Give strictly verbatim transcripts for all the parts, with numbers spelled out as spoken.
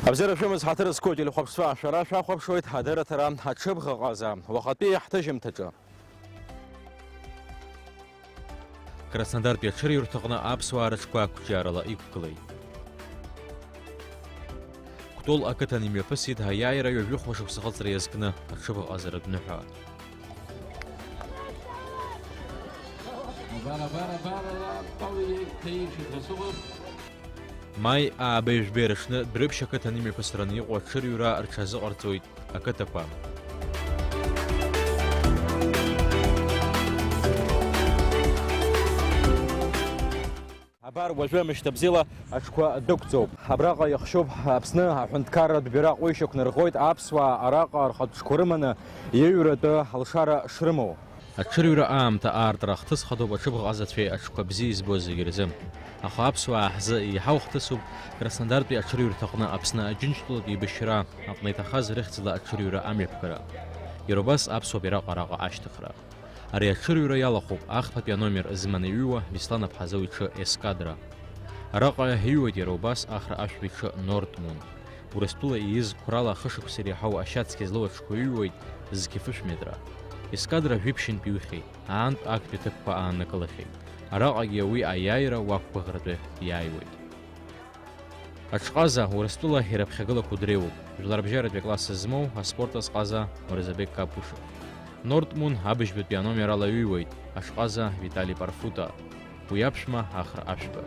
Абзиара шәымаз, ҳаҭыр зқәу телехәаԥшцәа, шәара шәахәаԥшуеит адырраҭара Аҽыбӷа ҟаза, уахатәи ҳҭыжьымҭаҿы. Краснодартәи аҽырҩрҭаҟны аԥсуаа рыҽқәа ақәҿиарала иқәгылеит. Кәтол ақыҭан имҩаԥысит аиааира ҩажәи хәба шықәса ахыҵра иазкны аҽыбӷаҟазаратә ныҳәа. Маи ааба ҩажәи рыҽны Дәрыԥшь ақыҭан имҩаԥысраны иҟоу аҽырҩра рҽазыҟарҵоит ақыҭақәа. Абар уажәы мышьҭабзиала аҽқәа дәықәҵоуп. Абраҟа иахшьуп Аԥсны аҳәынҭқарратә бираҟ, уи шьақәнарӷәӷәоит аԥсуаа араҟа рхатә ҽқәа рыманы иҩратәы алшара шрымоу. Аҽырҩра аамҭа аартра ахҭыс хадоуп аҽыбӷаҟазацәеи аҽқәа бзиа избо зегьы рзы. Аха аԥсуаа ҳзы еиҳау хҭысуп Краснодартәи аҽырҩрҭаҟны Аԥсны Аџьынџьтәылатә еибашьра аҟны иҭахаз рыхьӡала аҽырҩра амҩаԥгара. Иара убас аԥсуа бираҟ араҟа ашьҭыхра. Ари аҽырҩра иалахәуп ахԥатәи аномер зманы иҩуа Беслан Аԥҳазоу иҽы Ескадра. Араҟа иҩуеит иара убас Ахра Ашәба иҽы Нортмун. Урыстәыла ииз қәрала ахышықәса иреиҳау ашьацқьа злоу аҽқәа иҩуеит зқьы фышә метра. Ескадра жәиԥшьынтә иҩхьеит, аантә актәи аҭыԥқәа ааннакылахьеит. Араҟагьы уи аиааира уақәгәыӷратәы иааиуеит. Аҽҟаза Урыстәыла ираԥхьагылақәоу дреиуоуп, жәларбжьаратәи акласс змоу аспорт азҟаза Мырзабек Капушев. Нортмун абыжьбатәи аномер ала иҩуеит аҽҟаза Витали Парфута, уи аԥшәма Ахра Ашәба.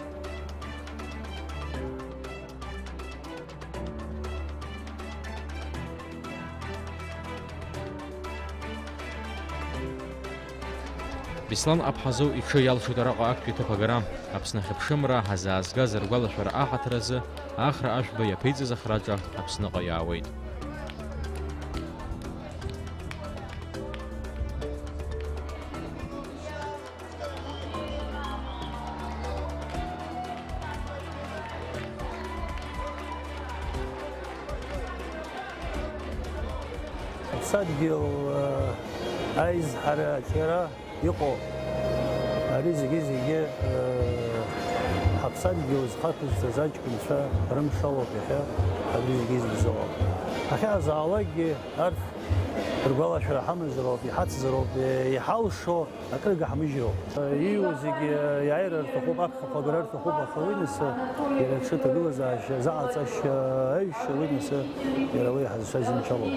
Беслан Аԥҳазоу иҽы иалшоит араҟа актәи аҭыԥ агара. Аԥсны ахьыԥшымра ҳазаазгаз ргәалашәара аҳаҭыр азы Ахра Ашәба иаԥиҵаз ахраҿа Аԥсныҟа иаауеит. Аԥсадгьыл, э, аизҳара аҿиара иҟоу, ари зегьы-зегьы, э, ҳаԥсадгьыл зхақәызҵаз аҷкәынцәа рымшалоуп иахьа абри зегьы изыбзоуроуп. Ҳахьаазаалакгьы арҭ ргәалашәара ҳамазароуп, иҳацзароуп, э, иҳалшо акыргьы ҳмыжьроуп. Ииуа зегьы иааира рҭахуп, аԥхьахәагара рҭахуп, аха уи нас иара аҽы аҭагылазаашьа, заҟаҵашьа, аишьа, уи нас иара уи ҳазшаз имчалоуп.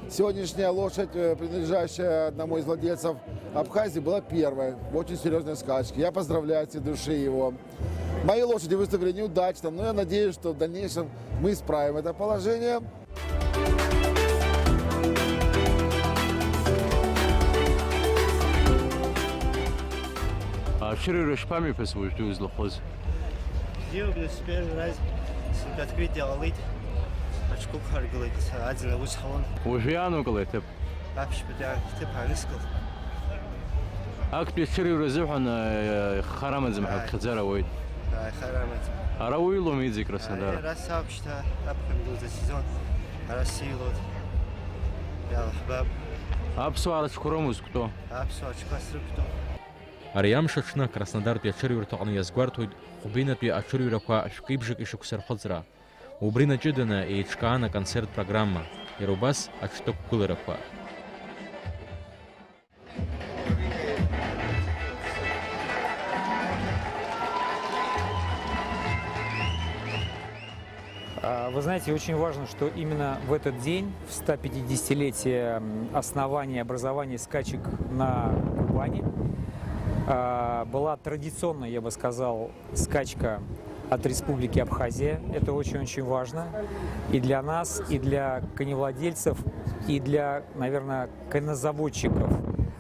Сегодняшняя лошадь, э, принадлежащая одному из владельцев Абхазии, была первой в очень серьёзной скачке. Я поздравляю от всей души его. Мои лошади выступили неудачно, но я надеюсь, что в дальнейшем мы исправим это положение. Аҽырҩра шԥамҩаԥысуеи уажәтәи узлахәыз? Бзиоуп, нас первый раз сынтәа открытие ҟалеит, аҽқәа ықәҳаргылеит, аӡын аус ҳауан. Уажәы иаанукылеи аҭыԥ? Аԥшьбатәи аҭыԥ ааныскылт. Актәи аҽырҩра азыҳәан, э, хар амаӡам ҳәа Ааи. Ԥхьаӡара ауеит. Ааи, хар амаӡам. Ара уҩлома иӡит Краснодар? Ааи, ара саауп шьҭа, аԥхьа дуӡӡа сезон. Ара сыҩлоит. Иалаҳбап. Аԥсуаа рыҽқәа роума узқәтәоу? Аԥсуаа рыҽқәа срықәтәоуп. Ари амш аҽны Краснодартәи аҽырҩрҭаҟны иазгәарҭоит Хәбинатәи аҽырҩрақәа шәкы-бжаки шықәса рхыҵра. Убри наҷыданы еиҿкаан аконцерт программа, иара убас аҽҭықәгыларақәа. А, вы знаете, очень важно, что именно в этот день, в сто пятидесятилетие, м, основания и образования скачек на Кубани, а, была традиционной, я бы сказал, скачка от Республики Абхазия. Это очень-очень важно и для нас, и для коневладельцев, и для, наверное, коннозаводчиков,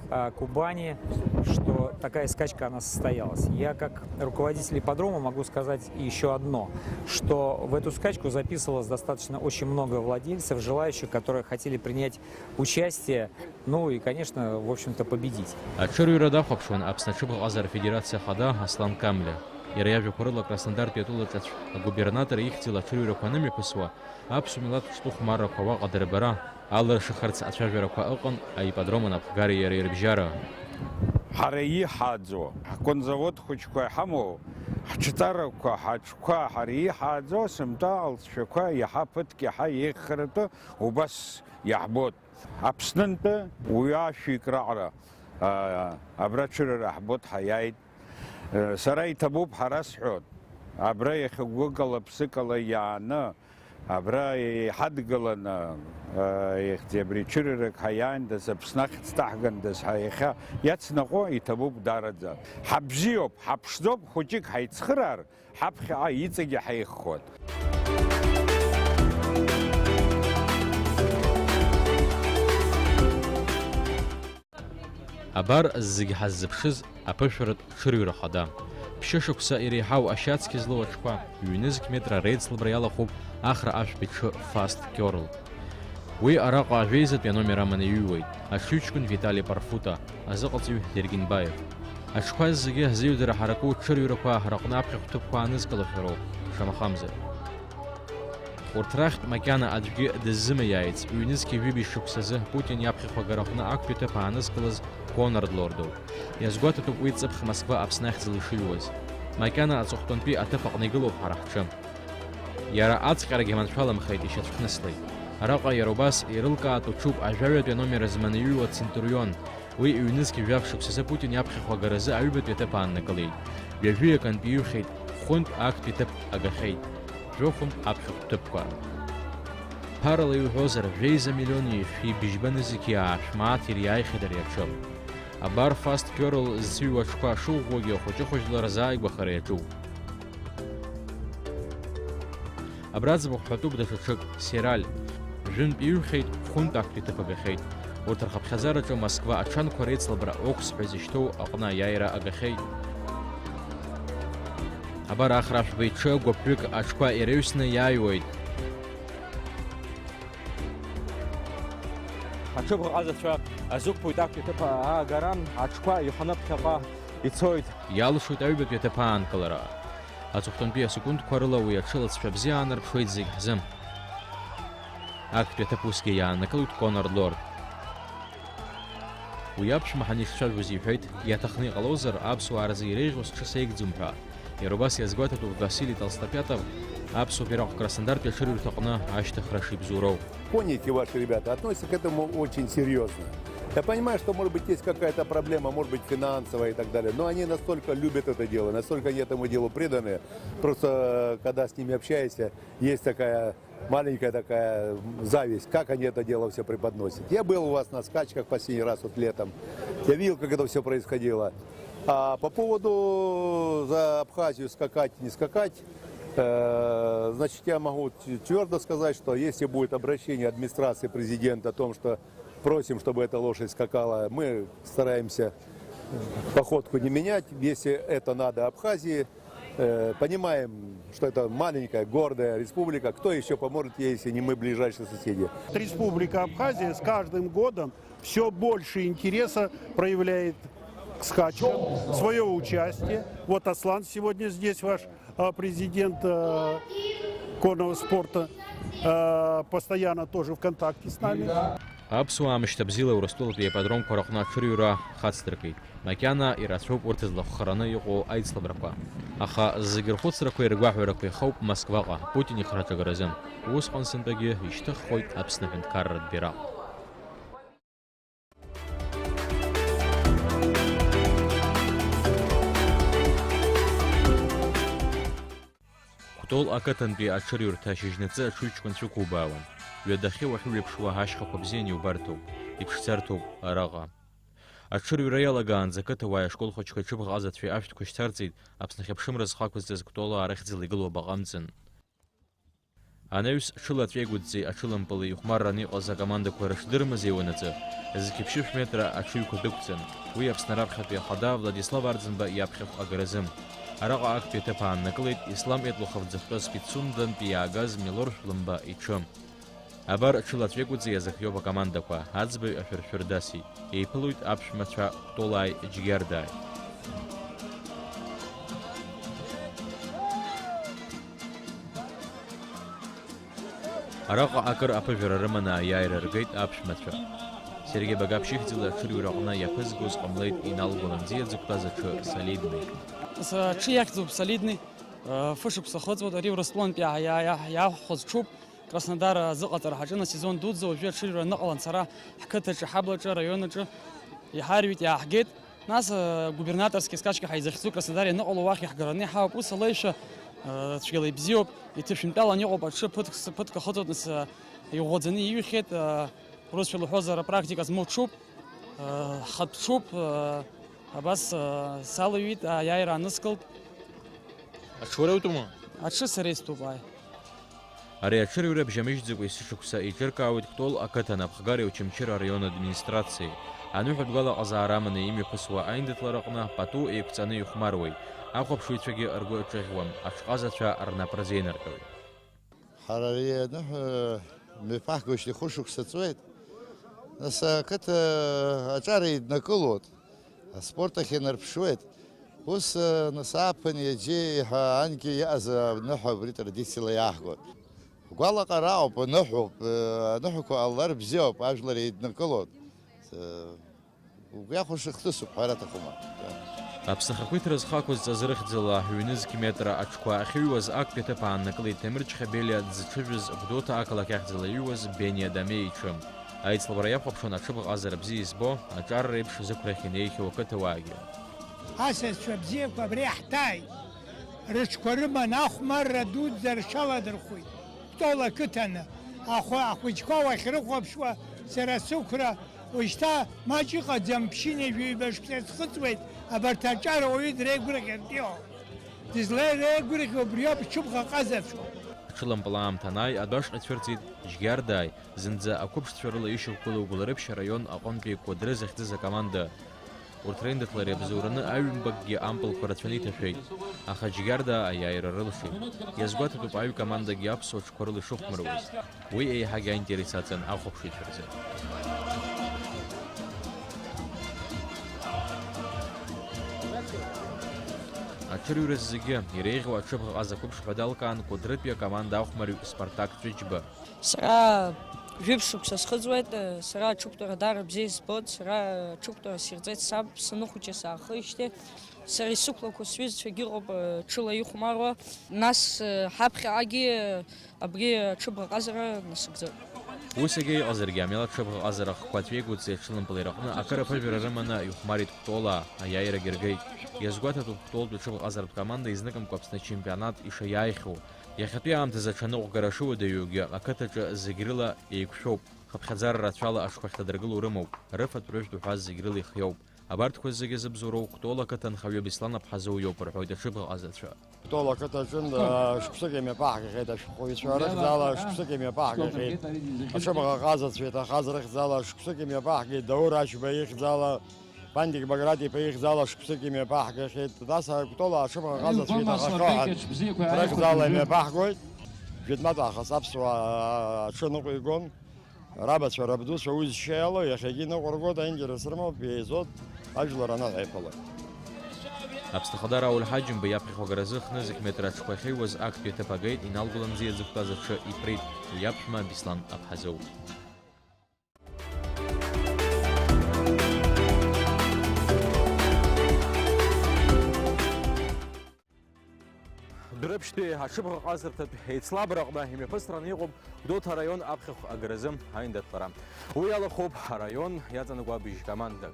а, Кубани, что такая скачка, она состоялась. Я как руководитель ипподрома могу сказать ещё одно, что в эту скачку записывалось достаточно очень много владельцев, желающих, которые хотели принять участие, ну и, конечно, в общем-то, победить. Аҽырҩра дахәаԥшуан Аԥсны аҽыбӷаҟазаратә федерациа ахада Аслан Камлиа. Иара иажәақәа рыла, Краснодартәи атәылаҿацә агубернатор ихьӡала аҽырҩрақәа анымҩаԥысуа, аԥсуа милаҭ ҿтәы хәмаррақәа уаҟа дырбара, алыршахарц ацәажәарақәа ыҟан аипподром анапхгареи иареи рыбжьара. Ҳара иҳаӡо, ҳконзавод хәыҷқәа иҳамоу, ҳҽҵарақәа, ҳаҽқәа, ҳара иҳаӡо, сынтәа алҵшәақәа иаҳа ԥыҭк иаҳа еиӷьхаратәы убас иаҳбоит. Аԥснынтәи уаҩы ашәҩык раҟара, аа, абра ҽырыра ҳбоит, ҳаиааит. Сара иҭабуп ҳара сҳәоит. Абра иахьа гәыкала, ԥсыкала иааны, абра иҳадгыланы, ихьӡи абри ҽырырак ҳаиааиндаз, Аԥсны ахьӡ ҭаҳгандаз, ҳа иахьа иацнаҟәо иҭабуп даараӡа. Ҳабзиоуп, ҳаԥшӡоуп, хәыҷык ҳаицхыраар, ҳаԥхьаҟа иҵегьы ҳаиххоит. Абар зегь ҳаззыԥшыз аԥышәаратә ҽырҩра хада. Ԥшьышықәса иреиҳау ашьацқьа злоу аҽқәа, ҩнызқь метра реицлабра иалахәуп Ахра ашәба иҽы Fast Curl. Уи араҟа ажәеизатәи аномер аманы иҩуеит аҽыҩҷкәын Витали Парфута, азыҟаҵаҩ Дергенбаев. Аҽқәа зегьы ҳзеиҩдара ҳараку ҽырҩрақәа рыҟны аԥхьахә ҭыԥқәа аанызкылахьароуп, шамахамзар. Урҭ рахьтә макьана аӡәгьы дыззымаиааиц, ҩнызқьи жәибжь шықәсазы Путин иаԥхьахә агараҟны актәи ҭыԥ аанызкылаз Конрад Лордоуп. Иазгәаҭатәуп уи ҵыԥх Москва Аԥсны ахьӡала ишыҩуаз. Макьана аҵыхәтәантәи аҭыԥ аҟны игылоуп ҳара ҳҽы. Иара аҵҟьарагьы маншәаламхеит, ишьацәхныслеит. Араҟа иара убас еилылкаатәу ҽуп ажәаҩатәи аномер азманы иҩуа Центурион, уи ҩнызқь жәаф шықәсазы Путин иаԥхьахә агаразы аҩбатәи аҭыԥ ааннакылеит. Ҩажәи акантәи иҩхьеит, хәынтә актәи ҭыԥ агахьеит, жәохәынтә аԥхьахәтә ҭыԥқәа. Ԥарала иуҳәозар, жәеиза миллиони шәи быжьба нызқьи аашә мааҭ ириааихьеит ари аҽы. Абар Fast Curl зцыҩуа аҽқәа шыӷәӷәоугьы ахәыҷы-хәыҷла рзааигәахара иаҿуп. Абра аӡбахә ҳәатәуп даҽа ҽык, Сераль. Жәынтә иҩхьеит, хәынтә актәи ҭыԥ агахьеит. Урҭ рхыԥхьаӡараҿы Москва аҽанқәа реицлабра Окс ҳәа изышьҭоу аҟны аиааира агахьеит. Абар Ахра ашәба иҽы гәыԥҩык аҽқәа иреҩсны иааҩуеит. Аҽыбӷаҟазацәа азықәԥоит актәи аҭыԥ аагара, аҽқәа иханы ԥхьаҟа ицоит. Иалшоит аҩбатәи аҭыԥ аанкылара. Аҵыхәтәантәи асекундқәа рыла уи аҽылацәа бзиа аанарԥшуеит зегь ҳзы. Актәи аҭыԥ усгьы иааннакылоит Конрад Лорд. Уи аԥшәма ҳанишцәажәоз иҳәеит, иаҭахны иҟалозар, аԥсуаа рзы иреиӷьу сҽы сеигӡом ҳәа. Иара убас иазгәаҭатәуп Васили Толстопятов аԥсуа бираҟ Краснодартәи аҽырҩрҭаҟны ашьҭыхра шибзоуроу. Поняли, ваши ребята относятся к этому очень серьёзно. Я понимаю, что, может быть, есть какая-то проблема, может быть, финансовая и так далее, но они настолько любят это дело, настолько они этому делу преданы. Просто, когда с ними общаешься, есть такая маленькая такая зависть, как они это дело всё преподносят. Я был у вас на скачках последний раз, вот летом. Я видел, как это всё происходило. А по поводу за Абхазию скакать, не скакать, э, значит, я могу т-, твёрдо сказать, что если будет обращение администрации президента о том, что просим, чтобы эта лошадь скакала, мы стараемся походку не менять. Если это надо Абхазии, э, понимаем, что это маленькая, гордая республика. Кто ещё поможет ей, если не мы, ближайшие соседи? Республика Абхазия с каждым годом всё больше интереса проявляет к скачкам, своё участие. Вот Аслан сегодня здесь, ваш, а, президент, а, конного спорта, а, постоянно тоже в контакте с нами. Аԥсуаа мышьҭабзиала Урыстәылатәи аипподромқәа рыҟны аҽырҩра хацдыркит. Макьана ирацәоуп урҭ злахәхараны иҟоу аицлабрақәа. Аха зегьы рхәыцрақәеи ргәаҳәарақәеи хауп Москваҟа, Путин ихраҿагаразы. Усҟан сынтәагьы ишьҭыххоит Аԥсны аҳәынҭқарратә бираҟ. Кәтол ақыҭантәи аҽырҩрҭа шьыжьнаҵы аҽыҩҷкәын цәықәубаауан. Ҩадахьы уахьыҩеиԥшуа ашьхақәа бзианы иубарҭоуп, иԥшӡарҭоуп араҟа. Аҽырҩра иалагаанӡа ақыҭауааи ашкол хәыҷқәеи ҽыбӷаҟазацәеи ашәҭқәа шьҭарҵеит, Аԥсны ахьыԥшымра зхақәызҵаз Кәтол арахь ӡыла игылоу абаҟа амҵан. Анаҩс ҽыла аҵәеигәыдҵеи аҽылампыли ихәмарраны иҟаз акомандақәа рыҽдырмазеиуанаҵы, зқьы ԥшьышә метра аҽыҩқәа дәықәҵан. Уи Аԥсны раԥхьатәи ахада Владислав Арӡынба иаԥхьахә агаразы. Араҟа актәи аҭыԥ ааннакылеит Ислам Етлухов дзыхәтәыз Пицундантәи иаагаз Милор Шәлымба иҽы. Абар ҽыла аҵәеигәыдҵа иазыхиоуп акомандақәа, аӡбаҩ ашәыршәыр дасит. Еиԥылоит аԥшәмацәа Кәтолааи Џьгьардааи. Араҟа акыр аԥыжәара рыманы аиааира ргеит аԥшәмацәа. Сергеи Багаԥшь ихьӡала аҽырҩра аҟны иаԥызгоз ҟамлеит, Инал Гәаламӡиа дзықәтәаз аҽы Солидный. Нас аҽы иахьӡуп Солидный, э, фышықәса ахыҵуеит, ари Урыстәылантәи иаа-, иаа-, иаа-, иаахәхыз ҽуп, Краснодар азыҟаҵара ҳаҿын асезон дуӡӡа, уажәы аҽырҩра аныҟалан сара ҳқыҭаҿы, ҳаблаҿы, араион аҿы иҳарҩит, иааҳгеит. Нас, э, губернаторски скачка ҳаизахьӡу Краснодар ианыҟало уахь иаҳгараны иҳауп, ус алеишәа, э, цәгьала ибзиоуп, иҭышәынтәалан иҟоуп аҽы, ԥыҭк, ԥыҭк ахыҵуеит, нас, э, иӷәӷәаӡаны иҩхьеит, э, Урысшәа лҳәозар, апрактика змоу ҽуп, э, хатә ҽуп, э, абас, э, салыҩит, аиааира ааныскылт. Аҽы уара иутәума? Аҽы сара истәуп, ааи. Ари аҽырҩра бжьамыжьӡакәа есышықәса еиҿыркаауеит Кәтол ақыҭан Аԥхгареи Очамчыра араион администрациеи. Аныҳәатә гәалаҟазаара аманы имҩаԥысуа аиндаҭлара аҟны пату еиқәҵаны ихәмаруеит, ахәаԥшыҩцәагьы ргәы ҿыӷьуам, аҽҟазацәа рнап рзеинырҟьоит. Ҳара ари аныҳәа мҩаԥаҳгоижьҭеи хәышықәса ҵуеит. Нас ақыҭа аҿар еиднакылоит, аспорт ахь инарԥшуеит. Ус, нас ааԥын иаџьеи ҳәа анкьа иҟаз аныҳәа убри традициала иаҳгоит. Гәалаҟара ауп, аныҳәоуп, аныҳәақәа ҟалар бзиоуп, ажәлар еиднакылоит. Убри ахәаша хҭысуп, ҳәара аҭахума. Аԥсахақәиҭра зхы ақәызҵаз рыхьӡала ҩнызқь метра аҽқәа ахьыҩуаз актәи аҭыԥ ааннакылеит Ҭемыр Чхабелиа дзыҽыжәыз Гәдоуҭа ақалақь ахьӡала иҩуаз Бениа Дамеи иҽы. Аицлабра иахәаԥшуан аҽыбӷаҟазара бзиа избо, аҿар реиԥш зықәрахь инеихьоу ақыҭауаагьы. Асасцәа бзиақәа абра иаҳҭааит. Рыҽқәа рыман ахәмарра дуӡӡа рҽаладырхәит. Кәтол ақыҭаны ахәы-, ахәыҷқәа уахьрыхәаԥшуа сара сықәра уажәшьҭа маҷ ыҟаӡам, ԥшьынҩажәи ҩба шықәса схыҵуеит, абарҭ аҿар ауаҩы дреигәырӷьартә иҟоуп. Дызлеигәырӷьо убриоуп, ҽыбӷа ҟазацәоуп. Аҽылампыл аамҭа анааи, адәы ашҟа ицәырҵит Жьгьардааи, зынӡа ақәыԥшцәа рыла ишьақәгылоу Гәылрыԥшь араион аҟынтәи Кәыдры захьӡыз акоманда. Урҭ реиндаҭлара иабзоураны аҩбагьы ампылқәа рацәаны иҭашәеит, аха Џьгьарда аиааира рылшеит. Иазгәаҭатәуп, аҩкомандагьы аԥсуа ҽқәа рыла ишыхәмаруаз. Уи еиҳагьы аинтерес аҵан ахәаԥшыҩцәа рзы. Аҽырҩра зегьы иреиӷьу аҽыбӷаҟаза қәыԥш ҳәа далкаан Кәыдрытәи акоманда ахәмарҩ Спартак Ҵәыџьба. Сара жәиԥшь шықәса схыҵуеит, сара аҽықәтәара даара бзиа избоит, сара аҽықәтәара сирҵеит саб, саныхәыҷы саахижьҭеи. Сара исықәлақәоу сҩызцәагьы ыҟоуп, ҽыла ихәмаруа. Нас, ҳаԥхьаҟагьы абри аҽыбӷаҟазара насыгӡоит. Ус егьа иҟазаргьы, амилаҭ ҽыбӷаҟазара ахқәа Ҵәеигәыҵи аҽылампылеи рҟны акыр аԥыжәара рыманы ихәмарит Кәтолаа, аиааирагьы ргеит. Иазгәаҭатәуп Кәтолтәи аҽыбӷаҟазаратә команда изныкымкәа Аԥсны ачемпионат ишаиааихьоу. Иахьатәи аамҭазы аҽаныҟәгара шыуадаҩугьы, ақыҭаҿы зегь рыла еиқәшәоуп. Хыԥхьаӡара рацәала аҽқәа ахьҭадыргыло рымоуп, рыфатә-рыжәтә уҳәа зегь рыла ихиоуп. Абарҭқәа зегьы зыбзоуроу Кәтол ақыҭа анхаҩы Беслан Аԥҳазоу иоуп, рҳәоит аҽыбӷаҟазацәа. Кәтол ақыҭаҿын, а, шықәсык имҩаԥаҳгахьеит ашәҟәыҩҩцәа рыхьӡала, шықәсык имҩаԥаҳгахьеит аҽыбӷаҟазацәа иҭахаз рыхьӡала, шықәсык имҩаԥаҳгеит Даур Ачба ихьӡала. Пандик Баграт-иԥа ихьӡала шықәсык имҩаԥаҳгахьеит. Нас Кәтол аҽыбӷаҟазацәа иҭахахьоу ҳәа рыхьӡала имҩаԥаҳгоит. Жәытәнатә аахыс аԥсуаа аҽы ныҟәигон. Рабацәа, рабдуцәа уи зшьа иало, иахьагьы иныҟәыргоит, аинтерес рымоуп, еизоит, ажәлар аныҳәа иԥылоит. Аԥсны Ахада Рауль Ҳаџьымба иаԥхьахә агаразы хнызқь метра аҽқәа ахьыҩуаз актәи аҭыԥ агеит, Инал Гәланӡиа дзықәтәаз аҽы иԥрит, уи аԥшәма Беслан Аԥҳазоу. Дәрыԥшьтәи аҽыбӷаҟазарҭатә еицлабраҟны имҩаԥысраны иҟоуп Гәдоуҭа араион аԥхьахә агаразы аиндаҭлара. Уи иалахәуп араион иаҵанакуа быжь командак.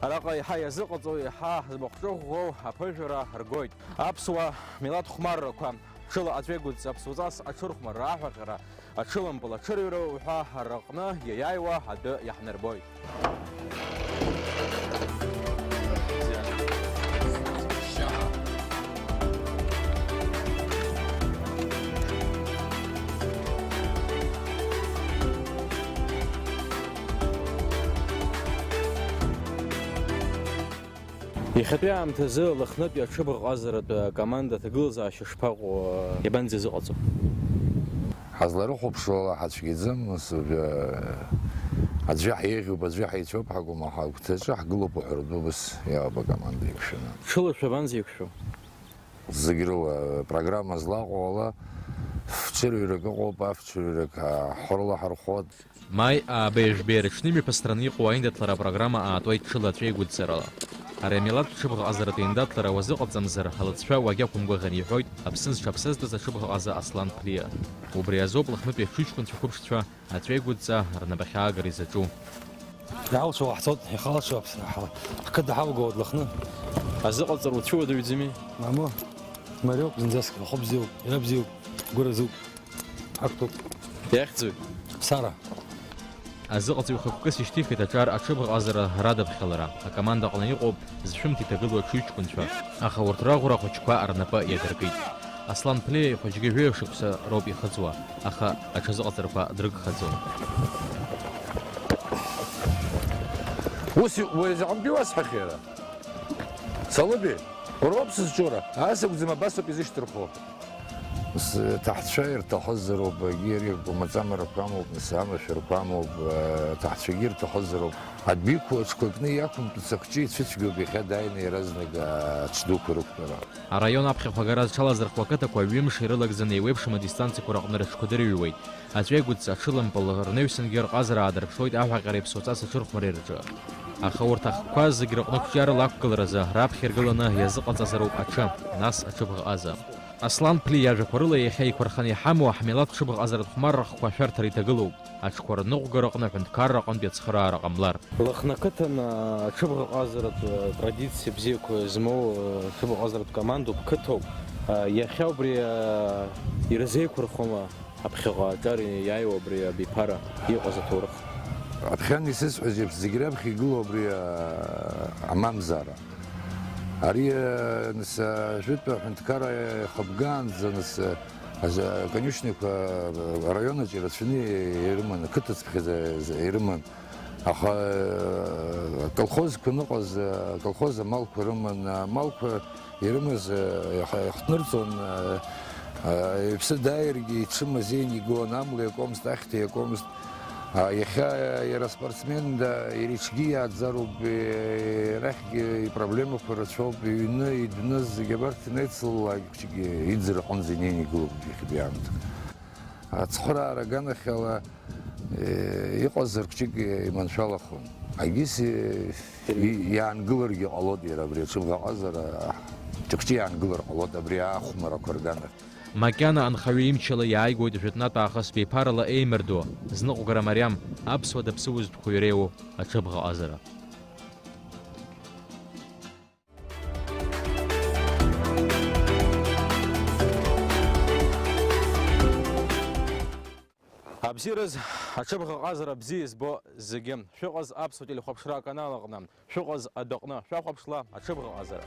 Араҟа еиҳа иазыҟаҵоу, еиҳа змахәҿыӷәӷәоу аԥыжәара ргоит. Аԥсуа милаҭ хәмаррақәа, ҽыла аҵәеигәыҵ аԥсуаҵас аҽырхәмарра, аҳәаҟьара, аҽылампыл аҽырҩра уҳәа рыҟны иаиааиуа адәы иаҳнарбоит. Иахьатәи аамҭазы Лыхнытәи аҽыбӷаҟазаратә акоманда аҭагылазаашьа шԥаҟоу, иабанӡазыҟаҵо? Ҳазларыхәаԥшуа ала ҳацәгьаӡам, нас уажәы аӡәы ҳиеиӷьуп, аӡәы ҳаицәоуп ҳакәым, аха агәҭаҿы ҳгылоуп уҳәаратәы убас иаауп акоманда еиқәшәаны. Ҽыла шәабанӡеиқәшәо? Зегь рыла программа злаҟоу ала, ф-, ҽ-, Ҩрак ыҟоуп, афцәа ҩрак, а, ҳрылаҳархәуеит. Маи ааба ҩажәи жәбеи рыҽны имҩаԥысраны иҟоу аиндаҭлара апрограмма аатуеит ҽыла аҵәеигәыдҵарала. Ари амилаҭтә ҽыбӷаҟазаратә еиндаҭлара уазыҟаҵамзар, алыҵшәа уагьақәымгәыӷын, иҳәоит Аԥсны зҽаԥсазтәыз аҽыбӷаҟаза Аслан Ԥлиа. Убри азоуп Лыхнытәи аҽыҩҷкәынцәа қәыԥшцәа аҵәеигәыдҵа рнапахьы аагара изаҿу. Иҳалшо ҟаҳҵоит, ихалшо Аԥсны ҳа-, ҳқыҭа ҳалгоит Лыхны. Азыҟаҵара уцәыуадаҩӡами? Мамоу, мариоуп зынӡаск, ахәы бзиоуп, иара бзиоуп, гәыразуп. Ҳақәтәоуп. Иахьӡуи? Сара. Азыҟаҵаҩ хықәкыс ишьҭихит аҿар аҽыбӷаҟазара радыԥхьалара. Акомандаҟны иҟоуп зшәымҭ иҭагылоу аҽыҩҷкәынцәа, аха урҭ раӷәра ахәыҷқәа рнапы иадыркит. Аслан Ԥлиа ихәыҷгьы жәаҩа шықәса роуп ихыҵуа, аха аҽазыҟаҵарақәа дрыгхаӡом. Ус иҟоу изаҟантәи уасҳәахьеи иара? Салыбеи, уара уоуп сызҿура, ас акәӡам, абас ауп изышьҭырхуа. Сҭаацәа ирҭахызароуп, егьи иреиӷьу маҵамарақәа амоуп, нас амашәырқәа амоуп, э, аҭаацәагьы ирҭахызароуп. Адәиқәа аҽқәа кны иақәымтәац ахәҷы ицәыцәгьоуп иахьа дааины иаразнак, э, аҽ дуқәа рықәтәара. Араион аԥхьахә агара зҽалазырхуа ақыҭақәа ҩымш ирылагӡаны еиуеиԥшым адистанциақәа рыҟны рыҽқәа дырҩуеит. Аҵәеигәыдҵа, аҽылампыл, рнаҩсангьы рҟазара аадырԥшуеит аҳәаҟьареи аԥсуаҵас аҽырхәмареи рҿы. Аха урҭ ахқәа зегь рыҟны қәҿиарала ақәгыларазы раԥхьа иргыланы иазыҟаҵазароуп аҽы, нас аҽыбӷаҟаза. Аслан Ԥлиа иажәақәа рыла иахьа еиқәырханы иҳамоу ҳмилаҭ ҽыбӷаҟазаратә хәмарра ахқәа ашәарҭара иҭагылоуп, аҽқәа рныҟәгара аҟны аҳәынҭқарра аҟынтәи ацхыраара ҟамлар. Лыхны ақыҭан аҽыбӷаҟазаратә традициа бзиақәа змоу аҽыбӷаҟазаратә командоуп, қыҭоуп. Иахьа убри ирзеиқәырхома? Аԥхьаҟа аҿар иааиуа абри абиԥара иҟаз аҭоурых. Аԥхьан исызҳәаз еиԥш, зегь раԥхьа игылоу абри, а, амамзаара. Ари, а, нас, а, жәытәтәи аҳәынҭқарра иахыбгаанӡа, нас, а, аза-, аконюшниақәа, а, араион аҿы ирацәаны ирыман, ақыҭацԥхьаӡа ирыман. Аха, а, аколхозқәа аныҟаз, а, аколхоз амалқәа рыман, амалқәа ирымаз, э, иаҳ-, иаҳҭнырҵон, э, э, иԥсы дааиргьы иҽы мазеины игон, амла иакуамызт, ахьҭа иакуамызт. А, иахьа, э, иара спортсмен да, иара иҽгьы иааӡароуп, э, арахьгьы ипроблемақәа рацәоуп, иҩны, идәны зегьы абарҭ инеицылалак хәҷык иӡра аҟынӡа инеины игылоуп иахьатәи аамҭа. Ацхыраара аганахьала, э, иҟазар хәҷык иманшәалахон. Агьыс, э, и-, иаангыларгьы ҟалоит иара абри аҽыбӷаҟазара, ҷыхәҷы иаангылар ҟалоит абри ахәмарақәа рганахь. Макьана анхаҩы имчала иааигоит жәытәнатә аахыс беиԥарала еимырдо, зныҟәгара мариам, аԥсуа даԥсыуз дәқәа иреиуоу аҽыбӷаҟазара. Абзиараз, аҽыбӷаҟазара бзиа избо зегьы, шәыҟаз Аԥсуа телехәаԥшра аканал аҟны, шәыҟаз адәаҟны, шәахәаԥшла аҽыбӷаҟазара.